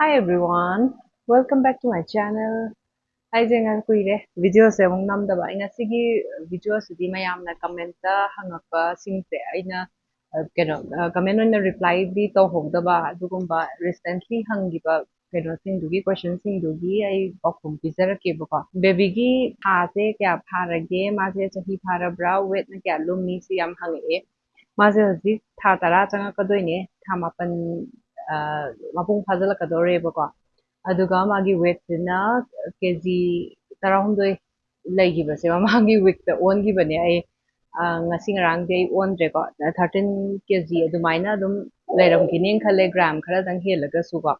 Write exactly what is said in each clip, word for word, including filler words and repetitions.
Hi everyone, welcome back to my channel. ꯑꯩꯁꯦ ꯉꯥꯏ ꯀꯨꯏꯔꯦ ꯚꯤꯗꯤꯑꯣꯁꯦ ꯑꯃꯨꯛ ꯅꯝꯗꯕ꯫ ꯑꯩ ꯉꯁꯤꯒꯤ ꯚꯤꯗꯤꯑꯣꯁꯤꯗꯤ ꯃꯌꯥꯝꯅ ꯀꯃꯦꯟꯇ ꯍꯪꯉꯛꯄꯁꯤꯡꯁꯦ ꯑꯩꯅ ꯑ, ꯀꯩꯅꯣ ꯀꯃꯦꯟ ꯑꯣꯏꯅ ꯔꯤꯄ꯭ꯂꯥꯏꯗꯤ ꯇꯧꯍꯧꯗꯕ, ꯑꯗꯨꯒꯨꯝꯕ ꯔꯤꯁꯦꯟꯠꯂꯤ ꯍꯪꯈꯤꯕ ꯀꯩꯅꯣꯁꯤꯡꯗꯨꯒꯤ, ꯀꯣꯏꯁꯟꯁꯤꯡꯗꯨꯒꯤ ꯑꯩ ꯄꯥꯎꯈꯨꯝ ꯄꯤꯖꯔꯛꯀꯦꯕꯀꯣ꯫ ꯕꯦꯕꯤꯒꯤ ꯊꯥꯁꯦ ꯀꯌꯥ ꯐꯥꯔꯒꯦ, ꯃꯥꯁꯦ ꯆꯍꯤ ꯐꯥꯔꯕ꯭ꯔꯥ, ꯋꯦꯠꯅ ꯀꯌꯥ ꯂꯨꯝꯃꯤ, ꯁꯤ ꯌꯥꯝ ꯍꯪꯉꯛꯑꯦ꯫ ꯃꯥꯁꯦ ꯍꯧꯖꯤꯛ ꯊꯥ ꯇꯔꯥ ꯆꯪꯉꯛꯀꯗꯣꯏꯅꯦ, ꯊꯥ ꯃꯥꯄꯟ, ꯑ, ꯃꯄꯨꯡ ꯐꯥꯖꯤꯜꯂꯛꯀꯗꯧꯔꯦꯕꯀꯣ꯫ ꯑꯗꯨꯒ ꯃꯥꯒꯤ ꯋꯦꯠꯁꯤꯅ ꯀꯦ ꯖꯤ ꯇꯔꯥꯍꯨꯝꯗꯣꯏ ꯂꯩꯈꯤꯕꯁꯦ ꯃꯃꯥꯡꯒꯤ ꯋꯤꯛꯇ ꯑꯣꯟꯈꯤꯕꯅꯦ꯫ ꯑꯩ, ꯑ, ꯉꯁꯤ ꯉꯔꯥꯡꯗꯤ ꯑꯩ ꯑꯣꯟꯗ꯭ꯔꯦꯀꯣ꯫ ꯊꯥꯔꯇꯤꯟ ꯀꯦ ꯖꯤ ꯑꯗꯨꯃꯥꯏꯅ ꯑꯗꯨꯝ ꯂꯩꯔꯝꯈꯤꯅꯦꯅ ꯈꯜꯂꯦ, ꯒ꯭ꯔꯥꯝ ꯈꯔꯗꯪ ꯍꯦꯜꯂꯒꯁꯨꯀꯣ꯫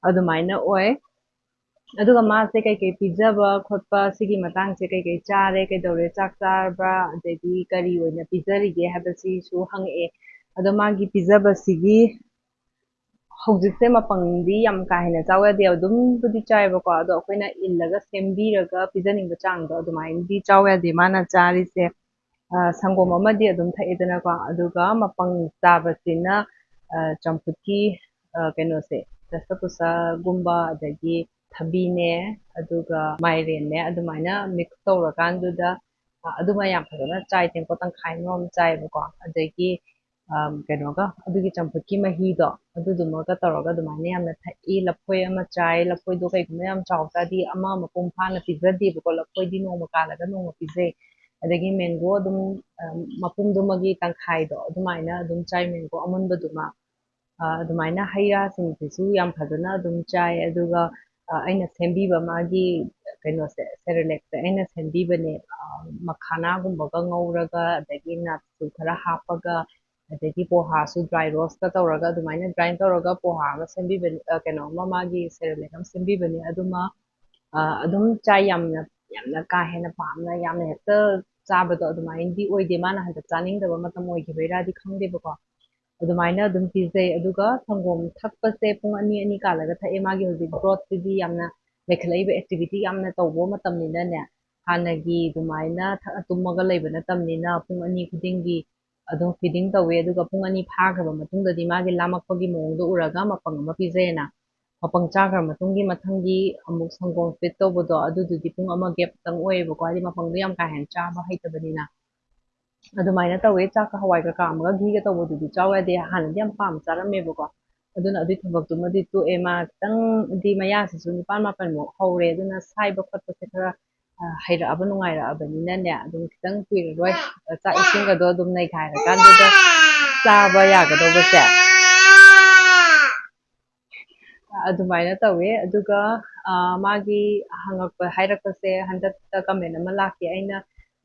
ꯑꯗꯨꯃꯥꯏꯅ ꯑꯣꯏ꯫ ꯑꯗꯨꯒ ꯃꯥꯁꯦ ꯀꯩꯀꯩ ꯄꯤꯖꯕ ꯈꯣꯠꯄ, ꯁꯤꯒꯤ ꯃꯇꯥꯡꯁꯦ ꯀꯩꯀꯩ ꯆꯥꯔꯦ, ꯀꯩꯗꯧꯔꯦ, ꯆꯥꯛ ꯆꯥꯔꯕ꯭ꯔꯥ, ꯑꯗꯒꯤ ꯀꯔꯤ ꯑꯣꯏꯅ ꯄꯤꯖꯔꯤꯒꯦ ꯍꯥꯏꯕꯁꯤꯁꯨ ꯍꯪꯉꯛꯑꯦ꯫ ꯑꯗꯣ ꯃꯥꯒꯤ ꯄꯤꯖꯕꯁꯤꯒꯤ ꯍꯧꯖꯤꯛꯁꯦ ꯃꯄꯪꯗꯤ ꯌꯥꯝ ꯀꯥ ꯍꯦꯟꯅ ꯆꯥꯎ ꯌꯥꯗꯦ, ꯑꯗꯨꯝꯕꯨꯗꯤ ꯆꯥꯏꯕꯀꯣ, ꯑꯗꯣ ꯑꯩꯈꯣꯏꯅ ꯏꯜꯂꯒ ꯁꯦꯝꯕꯤꯔꯒ ꯄꯤꯖꯅꯤꯡꯕ ꯆꯥꯡꯗꯣ ꯑꯗꯨꯃꯥꯏꯅꯗꯤ ꯆꯥꯎ ꯌꯥꯗꯦ꯫ ꯃꯥꯅ ꯆꯥꯔꯤꯁꯦ, ꯑ, ꯁꯪꯒꯣꯝ ꯑꯃꯗꯤ ꯑꯗꯨꯝ ꯊꯛꯑꯦꯗꯅꯀꯣ, ꯑꯗꯨꯒ ꯃꯄꯪ ꯆꯥꯕꯁꯤꯅ, ꯑ, ꯆꯝꯐꯨꯠꯀꯤ, ꯑ, ꯀꯩꯅꯣꯁꯦ, ꯗꯁꯀꯨꯁꯒꯨꯝꯕ, ꯑꯗꯒꯤ ꯊꯕꯤꯅꯦ, ꯑꯗꯨꯒ ꯃꯥꯏꯔꯦꯟꯅꯦ, ꯑꯗꯨꯃꯥꯏꯅ ꯃꯤꯛꯁ ꯇꯧꯔꯀꯥꯟꯗꯨꯗ, ꯑ, ꯑꯗꯨꯃ ꯌꯥꯝ ꯐꯖꯅ ꯆꯥꯏ, ꯇꯦꯡꯀꯣꯠ ꯇꯪꯈꯥꯏ ꯑꯃ ꯆꯥꯏꯕꯀꯣ꯫ ꯑꯗꯒꯤ, ꯑꯝ, ꯀꯩꯅꯣꯒ, ꯑꯗꯨꯒꯤ ꯆꯝꯐꯨꯠꯀꯤ ꯃꯍꯤꯗꯣ, ꯑꯗꯨꯗꯨꯃꯒ ꯇꯧꯔꯒ ꯑꯗꯨꯃꯥꯏꯅ ꯌꯥꯝꯅ ꯊꯛꯏ꯫ ꯂꯐꯣꯏ ꯑꯃ ꯆꯥꯏ꯫ ꯂꯐꯣꯏꯗꯣ ꯀꯩꯒꯨꯝꯕ ꯌꯥꯝ ꯆꯥꯎ ꯇꯥꯔꯗꯤ ꯑꯃ ꯃꯄꯨꯡ ꯐꯥꯅ ꯄꯤꯖꯗꯦꯕꯀꯣ꯫ ꯂꯐꯣꯏꯗꯤ ꯅꯣꯡꯃ ꯀꯥꯜꯂꯒ ꯅꯣꯡꯃ ꯄꯤꯖꯩ꯫ ꯑꯗꯒꯤ ꯃꯦꯡꯒꯣ ꯑꯗꯨꯝ, ꯑꯝ, ꯃꯄꯨꯝꯗꯨꯃꯒꯤ ꯇꯪꯈꯥꯏꯗꯣ ꯑꯗꯨꯃꯥꯏꯅ ꯑꯗꯨꯝ ꯆꯥꯏ, ꯃꯦꯡꯒꯣ ꯑꯃꯨꯟꯕꯗꯨꯃ꯫ ꯑ, ꯑꯗꯨꯃꯥꯏꯅ ꯍꯩ ꯔꯥꯁꯤꯡꯁꯤꯁꯨ ꯌꯥꯝ ꯐꯖꯅ ꯑꯗꯨꯝ ꯆꯥꯏ꯫ ꯑꯗꯨꯒ, ꯑ, ꯑꯩꯅ ꯁꯦꯝꯕꯤꯕ ꯃꯥꯒꯤ ꯀꯩꯅꯣꯁꯦ, ꯁꯦꯔꯦꯂꯦꯛꯁꯦ ꯑꯩꯅ ꯁꯦꯝꯕꯤꯕꯅꯦ꯫ ꯑ, ꯃꯈꯥꯅꯥꯒꯨꯝꯕꯒ ꯉꯧꯔꯒ, ꯑꯗꯒꯤ ꯅꯠꯁꯨ ꯈꯔ ꯍꯥꯞꯄꯒ, ꯑꯗꯒꯤ ꯄꯣꯍꯥꯁꯨ ꯗ꯭ꯔꯥꯏ ꯔꯣꯁꯀ ꯇꯧꯔꯒ, ꯑꯗꯨꯃꯥꯏꯅ ꯒ꯭ꯔꯥꯏꯟ ꯇꯧꯔꯒ ꯄꯣꯍꯥ ꯑꯃ ꯁꯦꯝꯕꯤꯕꯅꯦ, ꯑ, ꯀꯩꯅꯣ ꯑꯃ, ꯃꯥꯒꯤ ꯁꯦꯔꯦꯂꯦꯛ ꯑꯃ ꯁꯦꯝꯕꯤꯕꯅꯦ꯫ ꯑꯗꯨꯃ, ꯑ, ꯑꯗꯨꯝ ꯆꯥꯏ꯫ ꯌꯥꯝꯅ, ꯌꯥꯝꯅ ꯀꯥ ꯍꯦꯟꯅ ꯄꯥꯝꯅ, ꯌꯥꯝꯅ ꯍꯦꯛꯇ ꯆꯥꯕꯗꯣ ꯑꯗꯨꯃꯥꯏꯅꯗꯤ ꯑꯣꯏꯗꯦ꯫ ꯃꯥꯅ ꯍꯟꯗꯛ ꯆꯥꯅꯤꯡꯗꯕ ꯃꯇꯝ ꯑꯣꯏꯈꯤꯕꯩꯔꯥꯗꯤ ꯈꯪꯗꯦꯕꯀꯣ꯫ ꯑꯗꯨꯃꯥꯏꯅ ꯑꯗꯨꯝ ꯄꯤꯖꯩ꯫ ꯑꯗꯨꯒ ꯁꯪꯒꯣꯝ ꯊꯛꯄꯁꯦ ꯄꯨꯡ ꯑꯅꯤ, ꯑꯅꯤ ꯀꯥꯜꯂꯒ ꯊꯛꯑꯦ꯫ ꯃꯥꯒꯤ ꯍꯧꯖꯤꯛ ꯒ꯭ꯔꯣꯠꯁꯤꯗꯤ ꯌꯥꯝꯅ ꯂꯩꯈꯠꯂꯛꯏꯕ, ꯑꯦꯛꯇꯤꯚꯤꯇꯤ ꯌꯥꯝꯅ ꯇꯧꯕ ꯃꯇꯝꯅꯤꯅꯅꯦ, ꯍꯥꯟꯅꯒꯤ ꯑꯗꯨꯃꯥꯏꯅ ꯊꯛꯑ ꯇꯨꯝꯃꯒ ꯂꯩꯕ ꯅꯠꯇꯕꯅꯤꯅ ꯄꯨꯡ ꯑꯅꯤ ꯈꯨꯗꯤꯡꯒꯤ ꯑꯗꯨꯝ ꯐꯤꯗꯤꯡ ꯇꯧꯋꯦ꯫ ꯑꯗꯨꯒ ꯄꯨꯡ ꯑꯅꯤ ꯐꯥꯈ꯭ꯔꯕ ꯃꯇꯨꯡꯗꯗꯤ ꯃꯥꯒꯤ ꯂꯥꯝꯃꯛꯄꯒꯤ ꯃꯑꯣꯡꯗꯣ ꯎꯔꯒ ꯃꯄꯪ ꯑꯃ ꯄꯤꯖꯩꯌꯦꯅ꯫ ꯃꯄꯪ ꯆꯥꯈ꯭ꯔ ꯃꯇꯨꯡꯒꯤ ꯃꯊꯪꯒꯤ ꯑꯃꯨꯛ ꯁꯪꯒꯣꯝ ꯐꯤꯠ ꯇꯧꯕꯗꯣ, ꯑꯗꯨꯗꯨꯗꯤ ꯄꯨꯡ ꯑꯃ ꯒꯦꯞꯇꯪ ꯑꯣꯏꯌꯦꯕꯀꯣ, ꯍꯥꯏꯗꯤ ꯃꯄꯪꯗꯣ ꯌꯥꯝ ꯀꯥ ꯍꯦꯟꯅ ꯆꯥꯕ ꯍꯩꯇꯕꯅꯤꯅ꯫ ꯑꯗꯨꯃꯥꯏꯅ ꯇꯧꯋꯦ꯫ ꯆꯥꯛꯀ ꯍꯋꯥꯏꯒ ꯀꯥꯝꯃꯒ ꯘꯤꯒ ꯇꯧꯕꯗꯨꯗꯤ ꯆꯥꯎ ꯌꯥꯗꯦ꯫ ꯍꯥꯟꯅꯗꯤ ꯌꯥꯝ ꯄꯥꯝ ꯆꯥꯔꯝꯃꯦꯕꯀꯣ꯫ ꯑꯗꯨꯅ ꯑꯗꯨꯒꯤ ꯊꯕꯛꯇꯨꯃꯗꯤ ꯇꯣꯛꯑꯦ꯫ ꯃꯥ ꯈꯤꯇꯪꯗꯤ ꯃꯌꯥꯁꯤꯁꯨ ꯅꯤꯄꯥꯟ ꯃꯥꯄꯟꯃꯨꯛ ꯍꯧꯔꯦ꯫ ꯑꯗꯨꯅ ꯁꯥꯏꯕ ꯈꯣꯠꯄꯁꯦ ꯈꯔ, ꯑ, ꯍꯩꯔꯛꯑꯕ ꯅꯨꯡꯉꯥꯏꯔꯛꯑꯕꯅꯤꯅꯅꯦ, ꯑꯗꯨꯝ ꯈꯤꯇꯪ ꯀꯨꯏꯔꯔꯣꯏ꯫ ꯆꯥꯛ ꯏꯁꯤꯡꯒꯗꯣ ꯑꯗꯨꯝ ꯅꯩꯈꯥꯏꯔꯀꯥꯟꯗꯨꯗ ꯆꯥꯕ ꯌꯥꯒꯗꯧꯕꯁꯦ꯫ ꯑꯗꯨꯃꯥꯏꯅ ꯇꯧꯋꯦ꯫ ꯑꯗꯨꯒ, ꯑ, ꯃꯥꯒꯤ ꯍꯪꯉꯛꯄ, ꯍꯥꯏꯔꯛꯄꯁꯦ ꯍꯟꯗꯛꯇ comment ꯑꯃ ꯂꯥꯛꯈꯤ꯫ ꯑꯩꯅ,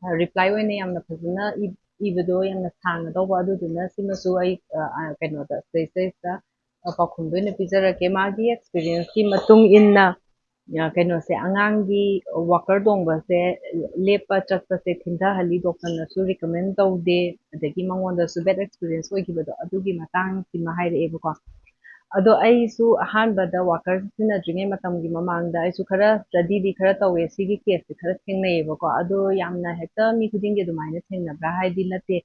ꯑ, reply ꯑꯣꯏꯅ ꯌꯥꯝꯅ ꯐꯖꯅ ꯏ-, ꯏꯕꯗꯣ ꯌꯥꯝꯅ ꯁꯥꯡꯒꯗꯧꯕ, ꯑꯗꯨꯗꯨꯅ ꯁꯤꯃꯁꯨ ꯑꯩ, ꯑ, ꯑ, ꯀꯩꯅꯣꯗ, ꯁꯤꯗꯩꯁꯤꯗꯩꯁꯤꯗ, ꯑ, ꯄꯥꯎꯈꯨꯝꯗ ꯑꯣꯏꯅ ꯄꯤꯖꯔꯛꯀꯦ꯫ ꯃꯥꯒꯤ experienceꯀꯤ ꯃꯇꯨꯡ ꯏꯟꯅ, ꯑ, ꯀꯩꯅꯣꯁꯦ, ꯑꯉꯥꯡꯒꯤ walker ꯇꯣꯡꯕꯁꯦ, ꯂꯦꯞꯄ ꯆꯠꯄꯁꯦ ꯊꯤꯟꯊꯍꯜꯂꯤ, doctorꯅꯁꯨ recommend ꯇꯧꯗꯦ, ꯑꯗꯒꯤ ꯃꯉꯣꯟꯗꯁꯨ bad experience ꯑꯣꯏꯈꯤꯕꯗꯣ, ꯑꯗꯨꯒꯤ ꯃꯇꯥꯡꯁꯤꯃ ꯍꯥꯏꯔꯛꯑꯦꯕꯀꯣ꯫ ꯑꯗꯣ ꯑꯩꯁꯨ ꯑꯍꯥꯟꯕꯗ walker ꯁꯤꯖꯤꯟꯅꯗ꯭ꯔꯤꯉꯩ ꯃꯇꯝꯒꯤ ꯃꯃꯥꯡꯗ ꯑꯩꯁꯨ ꯈꯔ studyꯗꯤ ꯈꯔ ꯇꯧꯋꯦ, ꯁꯤꯒꯤ caseꯁꯦ ꯈꯔ ꯊꯦꯡꯅꯩꯌꯦꯕꯀꯣ꯫ ꯑꯗꯣ ꯌꯥꯝꯅ ꯍꯦꯛꯇ ꯃꯤ ꯈꯨꯗꯤꯡꯒꯤ ꯑꯗꯨꯃꯥꯏꯅ ꯊꯦꯡꯅꯕ꯭ꯔꯥ ꯍꯥꯏꯗꯤ ꯅꯠꯇꯦ꯫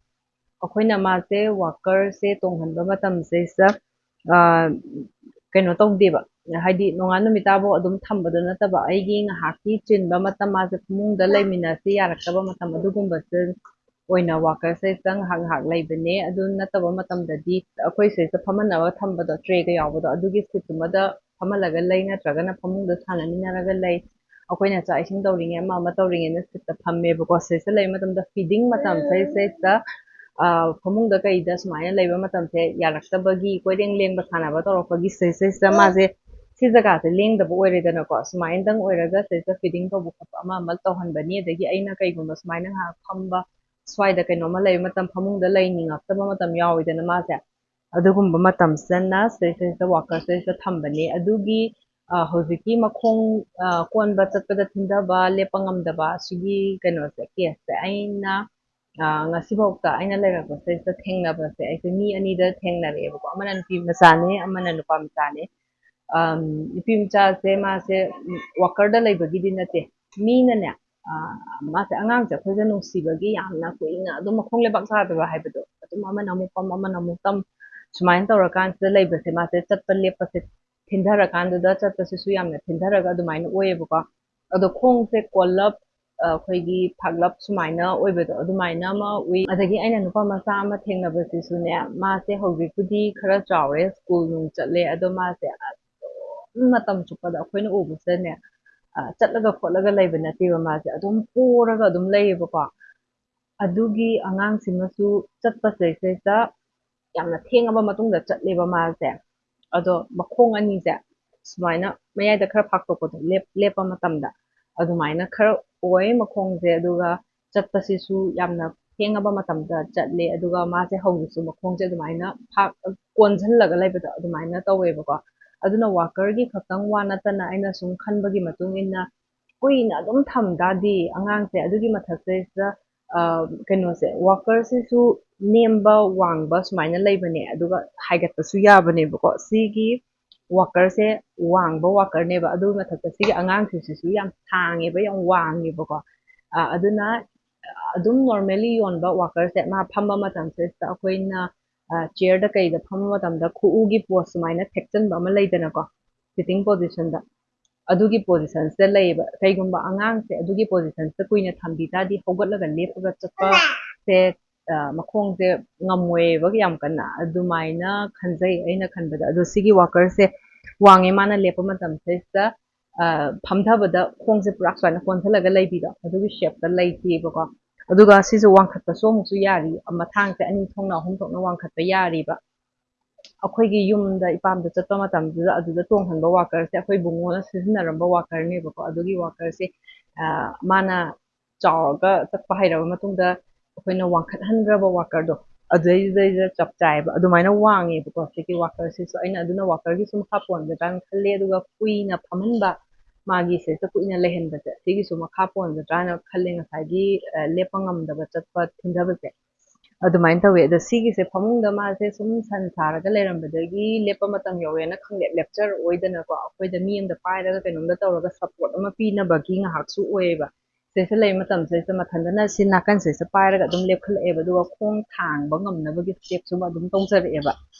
ꯑꯩꯈꯣꯏꯅ ꯃꯥꯁꯦ walkerꯁꯦ ꯇꯣꯡꯍꯟꯕ ꯃꯇꯝꯁꯤꯗꯩꯁꯤꯗ, ꯑ, ꯀꯩꯅꯣ ꯇꯧꯗꯦꯕ, ꯍꯥꯏꯗꯤ ꯅꯣꯡꯉꯥꯟ ꯅꯨꯃꯤꯠ ꯇꯥꯕꯧ ꯑꯗꯨꯝ ꯊꯝꯕꯗꯣ ꯅꯠꯇꯕ, ꯑꯩꯒꯤ ꯉꯥꯏꯍꯥꯛꯀꯤ ꯆꯤꯟꯕ ꯃꯇꯝ, ꯃꯥꯁꯦ ꯐꯃꯨꯡꯗ ꯂꯩꯃꯤꯟꯅꯁꯤ ꯌꯥꯔꯛꯇꯕ ꯃꯇꯝ, ꯑꯗꯨꯒꯨꯝꯕꯁꯦ ꯑꯣꯏꯅ walkerꯁꯦ ꯉꯥꯏꯍꯥꯛ ꯉꯥꯏꯍꯥꯛ ꯂꯩꯕꯅꯦ꯫ ꯑꯗꯨ ꯅꯠꯇꯕ ꯃꯇꯝꯗꯗꯤ ꯑꯩꯈꯣꯏ ꯁꯤꯗꯩꯁꯤꯗ ꯐꯝꯍꯟꯅꯕ ꯊꯝꯕꯗꯣ, tray ꯒ ꯌꯥꯎꯕꯗꯣ, ꯑꯗꯨꯒꯤ seatꯇꯨꯃꯗ ꯐꯝꯍꯜꯂꯒ ꯂꯩ, ꯅꯠꯇ꯭ꯔꯒꯅ ꯐꯃꯨꯡꯗ ꯁꯥꯟꯅꯃꯤꯟꯅꯔꯒ ꯂꯩ꯫ ꯑꯩꯈꯣꯏꯅ ꯆꯥꯛ ꯏꯁꯤꯡ ꯇꯧꯔꯤꯉꯩ, ꯑꯃ ꯑꯃ ꯇꯧꯔꯤꯉꯩꯗ seatꯇ ꯐꯝꯃꯦꯕꯀꯣ꯫ ꯁꯤꯗꯩꯁꯤꯗ ꯂꯩꯕ ꯃꯇꯝꯗ feeding ꯃꯇꯝ ꯁꯤꯗꯩꯁꯤꯗ, ꯑ, ꯐꯃꯨꯡꯗ ꯀꯩꯗ ꯁꯨꯃꯥꯏꯅ ꯂꯩꯕ ꯃꯇꯝꯁꯦ ꯌꯥꯔꯛꯇꯕꯒꯤ, ꯀꯣꯏꯂꯦꯡ ꯂꯦꯡꯕ ꯁꯥꯟꯅꯕ ꯇꯧꯔꯛꯄꯒꯤ ꯁꯤꯗꯩꯁꯤꯗ ꯃꯥꯁꯦ ꯁꯤ ꯖꯒꯥꯁꯦ ꯂꯦꯡꯗꯕ ꯑꯣꯏꯔꯦꯗꯅꯀꯣ꯫ ꯁꯨꯃꯥꯏꯅꯗꯪ ꯑꯣꯏꯔꯒ ꯁꯤꯗꯩꯁꯤꯗ feeding ꯇꯧꯕ ꯈꯣꯠꯄ ꯑꯃ ꯑꯃ ꯇꯧꯍꯟꯕꯅꯤ꯫ ꯑꯗꯒꯤ ꯑꯩꯅ ꯀꯩꯒꯨꯝꯕ ꯁꯨꯃꯥꯏꯅ ꯉꯥꯏꯍꯥꯛ ꯐꯝꯕ, ꯁ꯭ꯋꯥꯏꯗ ꯀꯩꯅꯣꯝꯃ ꯂꯩꯕ ꯃꯇꯝ, ꯐꯃꯨꯡꯗ ꯂꯩꯅꯤꯡꯉꯛꯇꯕ ꯃꯇꯝ ꯌꯥꯎꯋꯤꯗꯅ ꯃꯥꯁꯦ, ꯑꯗꯨꯒꯨꯝꯕ ꯃꯇꯝꯁꯤꯗꯅ ꯁꯤꯗꯩꯁꯤꯗ walker ꯁꯤꯗꯩꯁꯤꯗ ꯊꯝꯕꯅꯦ꯫ ꯑꯗꯨꯒꯤ, ꯑ, ꯍꯧꯖꯤꯛꯀꯤ ꯃꯈꯣꯡ, ꯑ, ꯀꯣꯟꯕ ꯆꯠꯄꯗ ꯊꯤꯟꯊꯕ, ꯂꯦꯞꯄ ꯉꯝꯗꯕ, ꯁꯤꯒꯤ ꯀꯩꯅꯣꯁꯦ, caseꯁꯦ ꯑꯩꯅ, ꯑ, ꯉꯁꯤꯐꯥꯎꯗ ꯑꯩꯅ ꯂꯩꯔꯛꯄ ꯁꯤꯗꯩꯁꯤꯗ ꯊꯦꯡꯅꯕꯁꯦ ꯑꯩꯁꯦ ꯃꯤ ꯑꯅꯤꯗ ꯊꯦꯡꯅꯔꯛꯑꯦꯕꯀꯣ꯫ ꯑꯃꯅ ꯅꯨꯄꯤ ꯃꯆꯥꯅꯦ, ꯑꯃꯅ ꯅꯨꯄꯥ ꯃꯆꯥꯅꯦ꯫ ꯑꯝ, ꯅꯨꯄꯤ ꯃꯆꯥꯁꯦ ꯃꯥꯁꯦ, ꯎꯝ, walkerꯗ ꯂꯩꯕꯒꯤꯗꯤ ꯅꯠꯇꯦ, ꯃꯤꯅꯅꯦ, ꯑ, ꯃꯥꯁꯦ ꯑꯉꯥꯡꯁꯦ ꯑꯩꯈꯣꯏꯒ ꯅꯨꯡꯁꯤꯕꯒꯤ ꯌꯥꯝꯅ ꯀꯨꯏꯅ ꯑꯗꯨꯝ ꯃꯈꯣꯡ ꯂꯩꯕꯥꯛ ꯆꯥꯗꯕ ꯍꯥꯏꯕꯗꯣ, ꯑꯗꯨꯝ ꯑꯃꯅ ꯑꯃꯨꯛ ꯄꯝ, ꯑꯃꯅ ꯑꯃꯨꯛ ꯇꯝ, ꯁꯨꯃꯥꯏꯅ ꯇꯧꯔꯀꯥꯟꯁꯤꯗ ꯂꯩꯕꯁꯦ, ꯃꯥꯁꯦ ꯆꯠꯄ ꯂꯦꯞꯄꯁꯦ ꯊꯤꯟꯊꯔꯀꯥꯟꯗꯨꯗ ꯆꯠꯄꯁꯤꯁꯨ ꯌꯥꯝꯅ ꯊꯤꯟꯊꯔꯒ ꯑꯗꯨꯃꯥꯏꯅ ꯑꯣꯏꯌꯦꯕꯀꯣ꯫ ꯑꯗꯣ ꯈꯣꯡꯁꯦ ꯀꯣꯜꯂꯞ, ꯑ, ꯑꯩꯈꯣꯏꯒꯤ ꯐꯥꯛꯂꯞ ꯁꯨꯃꯥꯏꯅ ꯑꯣꯏꯕꯗꯣ ꯑꯗꯨꯃꯥꯏꯅ ꯑꯃ ꯎꯏ꯫ ꯑꯗꯒꯤ ꯑꯩꯅ ꯅꯨꯄꯥ ꯃꯆꯥ ꯑꯃ ꯊꯦꯡꯅꯕꯁꯤꯁꯨꯅꯦ, ꯃꯥꯁꯦ ꯍꯧꯖꯤꯛꯄꯨꯗꯤ ꯈꯔ ꯆꯥꯎꯔꯦ, ꯁ꯭ꯀꯨꯜ ꯅꯨꯡ ꯆꯠꯂꯦ, ꯑꯗꯣ ꯃꯥꯁꯦ ꯑꯗꯨꯝ ꯃꯇꯝ ꯆꯨꯞꯄꯗ ꯑꯩꯈꯣꯏꯅ ꯎꯕꯁꯤꯗꯅꯦ, ꯑ, ꯆꯠꯂꯒ ꯈꯣꯠꯂꯒ ꯂꯩꯕ ꯅꯠꯇꯦꯕ, ꯃꯥꯁꯦ ꯑꯗꯨꯝ ꯄꯣꯔꯒ ꯑꯗꯨꯝ ꯂꯩꯌꯦꯕꯀꯣ꯫ ꯑꯗꯨꯒꯤ ꯑꯉꯥꯡꯁꯤꯃꯁꯨ ꯆꯠꯄꯁꯤꯗꯩꯁꯤꯗ ꯌꯥꯝꯅ ꯊꯦꯡꯉꯕ ꯃꯇꯨꯡꯗ ꯆꯠꯂꯦꯕ ꯃꯥꯁꯦ꯫ ꯑꯗꯣ ꯃꯈꯣꯡ ꯑꯅꯤꯁꯦ ꯁꯨꯃꯥꯏꯅ ꯃꯌꯥꯏꯗ ꯈꯔ ꯐꯥꯛꯇꯣꯛꯄꯗꯣ, ꯂꯦꯞ-, ꯂꯦꯞꯄ ꯃꯇꯝꯗ ꯑꯗꯨꯃꯥꯏꯅ ꯈꯔ ꯑꯣꯏ ꯃꯈꯣꯡꯁꯦ꯫ ꯑꯗꯨꯒ ꯆꯠꯄꯁꯤꯁꯨ ꯌꯥꯝꯅ ꯊꯦꯡꯉꯕ ꯃꯇꯝꯗ ꯆꯠꯂꯦ꯫ ꯑꯗꯨꯒ ꯃꯥꯁꯦ ꯍꯧꯖꯤꯛꯁꯨ ꯃꯈꯣꯡꯁꯦ ꯑꯗꯨꯃꯥꯏꯅ ꯐꯥꯛ-, ꯀꯣꯟꯁꯤꯜꯂꯒ ꯂꯩꯕꯗꯣ ꯑꯗꯨꯃꯥꯏꯅ ꯇꯧꯋꯦꯕꯀꯣ꯫ ꯑꯗꯨꯅ walkerꯒꯤ ꯈꯛꯇꯪ ꯋꯥ ꯅꯠꯇꯅ ꯑꯩꯅ ꯁꯨꯝ ꯈꯟꯕꯒꯤ ꯃꯇꯨꯡ ꯏꯟꯅ ꯀꯨꯏꯅ ꯑꯗꯨꯝ ꯊꯝ ꯇꯥꯔꯗꯤ ꯑꯉꯥꯡꯁꯦ ꯑꯗꯨꯒꯤ ꯃꯊꯛꯁꯤꯗ, ꯑ, ꯀꯩꯅꯣꯁꯦ, walkerꯁꯤꯁꯨ ꯅꯦꯝꯕ ꯋꯥꯡꯕ ꯁꯨꯃꯥꯏꯅ ꯂꯩꯕꯅꯦ, ꯑꯗꯨꯒ ꯍꯥꯏꯒꯠꯄꯁꯨ ꯌꯥꯕꯅꯦꯕꯀꯣ꯫ ꯁꯤꯒꯤ walkerꯁꯦ ꯋꯥꯡꯕ walkerꯅꯦꯕ, ꯑꯗꯨꯒꯤ ꯃꯊꯛꯇ ꯁꯤꯒꯤ ꯑꯉꯥꯡꯁꯤꯡꯁꯤꯁꯨ ꯌꯥꯝ ꯁꯥꯡꯉꯦꯕ, ꯌꯥꯝ ꯋꯥꯡꯉꯦꯕꯀꯣ꯫ ꯑ, ꯑꯗꯨꯅ ꯑꯗꯨꯝ normally ꯌꯣꯟꯕ walkerꯁꯦ ꯃꯥ ꯐꯝꯕ ꯃꯇꯝꯁꯤꯗ ꯑꯩꯈꯣꯏꯅ, ꯑ, chairꯗ ꯀꯩꯗ ꯐꯝꯕ ꯃꯇꯝꯗ ꯈꯨꯎꯒꯤ pose ꯁꯨꯃꯥꯏꯅ ꯊꯦꯛꯆꯟꯕ ꯑꯃ ꯂꯩꯗꯅꯀꯣ, sitting positionꯗ꯫ ꯑꯗꯨꯒꯤ positionꯁꯤꯗ ꯂꯩꯌꯦꯕ꯫ ꯀꯩꯒꯨꯝꯕ ꯑꯉꯥꯡꯁꯦ ꯑꯗꯨꯒꯤ positionꯁꯤꯗ ꯀꯨꯏꯅ ꯊꯝꯕꯤ ꯇꯥꯔꯗꯤ ꯍꯧꯒꯠꯂꯒ ꯂꯦꯞꯄꯒ ꯆꯠꯄꯁꯦ, ꯑ, ꯃꯈꯣꯡꯁꯦ ꯉꯝꯃꯣꯏꯕ ꯌꯥꯝ ꯀꯟꯅ, ꯑꯗꯨꯃꯥꯏꯅ ꯈꯟꯖꯩ ꯑꯩꯅ ꯈꯟꯕꯗ꯫ ꯑꯗꯣ ꯁꯤꯒꯤ walkerꯁꯦ ꯋꯥꯡꯉꯦ, ꯃꯥꯅ ꯂꯦꯞꯄ ꯃꯇꯝꯁꯤꯗꯩꯁꯤꯗ, ꯑ, ꯐꯝꯊꯕꯗ ꯈꯣꯡꯁꯦ ꯄꯨꯔꯥ ꯁꯨꯃꯥꯏꯅ ꯀꯣꯟꯁꯤꯜꯂꯒ ꯂꯩꯕꯤꯗꯣ, ꯑꯗꯨꯒꯤ shapeꯇ ꯂꯩꯇꯦꯕꯀꯣ꯫ ꯑꯗꯨꯒ ꯁꯤꯁꯨ ꯋꯥꯡꯈꯠꯄꯁꯨ ꯑꯃꯨꯛꯁꯨ ꯌꯥꯔꯤ, ꯃꯊꯥꯡꯁꯦ ꯑꯅꯤ ꯊꯣꯛꯅ ꯑꯍꯨꯝ ꯊꯣꯛꯅ ꯋꯥꯡꯈꯠꯄ ꯌꯥꯔꯤꯕ꯫ ꯑꯩꯈꯣꯏꯒꯤ ꯌꯨꯝꯗ ꯏꯄꯥꯝꯗ ꯆꯠꯄ ꯃꯇꯝꯗꯨꯗ ꯑꯗꯨꯗ ꯇꯣꯡꯍꯟꯕ walkerꯁꯦ ꯑꯩꯈꯣꯏ ꯕꯨꯡꯉꯣꯅ ꯁꯤꯖꯤꯟꯅꯔꯝꯕ walkerꯅꯦꯕꯀꯣ꯫ ꯑꯗꯨꯒꯤ walkerꯁꯦ, ꯑ, ꯃꯥꯅ ꯆꯥꯎꯔꯒ ꯆꯠꯄ ꯍꯩꯔꯕ ꯃꯇꯨꯡꯗ ꯑꯩꯈꯣꯏꯅ ꯋꯥꯡꯈꯠꯍꯟꯈ꯭ꯔꯕ walkerꯗꯣ, ꯑꯗꯨꯗꯩꯗꯨꯗꯩꯗ ꯆꯞ ꯆꯥꯏꯌꯦꯕ꯫ ꯑꯗꯨꯃꯥꯏꯅ ꯋꯥꯡꯉꯦꯕꯀꯣ ꯁꯤꯒꯤ walkerꯁꯤꯁꯨ꯫ ꯑꯩꯅ ꯑꯗꯨꯅ walkerꯒꯤꯁꯨ ꯃꯈꯥ ꯄꯣꯟꯒꯗ꯭ꯔꯥꯅ ꯈꯜꯂꯦ꯫ ꯑꯗꯨꯒ ꯀꯨꯏꯅ ꯐꯝꯍꯟꯕ, ꯃꯥꯒꯤ ꯁꯤꯗꯩꯗ ꯀꯨꯏꯅ ꯂꯩꯍꯟꯕꯁꯦ, ꯁꯤꯒꯤꯁꯨ ꯃꯈꯥ ꯄꯣꯟꯒꯗ꯭ꯔꯥꯅ ꯈꯜꯂꯦ, ꯉꯁꯥꯏꯒꯤ, ꯑ, ꯂꯦꯞꯄ ꯉꯝꯗꯕ ꯆꯠꯄ ꯊꯤꯟꯊꯕꯁꯦ꯫ ꯑꯗꯨꯃꯥꯏꯅ ꯇꯧꯋꯦ꯫ ꯑꯗꯣ ꯁꯤꯒꯤꯁꯦ ꯐꯃꯨꯡꯗ ꯃꯥꯁꯦ ꯁꯨꯝ ꯁꯟ ꯁꯥꯔꯒ ꯂꯩꯔꯝꯕꯗꯒꯤ ꯂꯦꯞꯄ ꯃꯇꯝ ꯌꯧꯔꯦꯅ ꯈꯪꯂꯦꯞ ꯂꯦꯞꯆꯔꯛꯑꯣꯏꯗꯅꯀꯣ, ꯑꯩꯈꯣꯏꯗ ꯃꯤ ꯑꯃꯗ ꯄꯥꯏꯔꯒ ꯀꯩꯅꯣꯝꯗ ꯇꯧꯔꯒ support ꯑꯃ ꯄꯤꯅꯕꯒꯤ ꯉꯥꯏꯍꯥꯛꯁꯨ ꯑꯣꯏꯌꯦꯕ꯫ ꯁꯤꯗꯩꯁꯤꯗ ꯂꯩꯕ ꯃꯇꯝꯁꯤꯗꯩꯁꯤꯗ ꯃꯊꯟꯇꯅ ꯁꯤ ꯅꯥꯀꯟꯁꯤꯗꯩꯁꯤꯗ ꯄꯥꯏꯔꯒ ꯑꯗꯨꯝ ꯂꯦꯞꯈꯠꯂꯛꯑꯦꯕ, ꯑꯗꯨꯒ ꯈꯣꯡ ꯊꯥꯡꯕ ꯉꯝꯅꯕꯒꯤ stepꯁꯨ ꯑꯗꯨꯝ ꯇꯧꯖꯔꯛꯑꯦꯕ꯫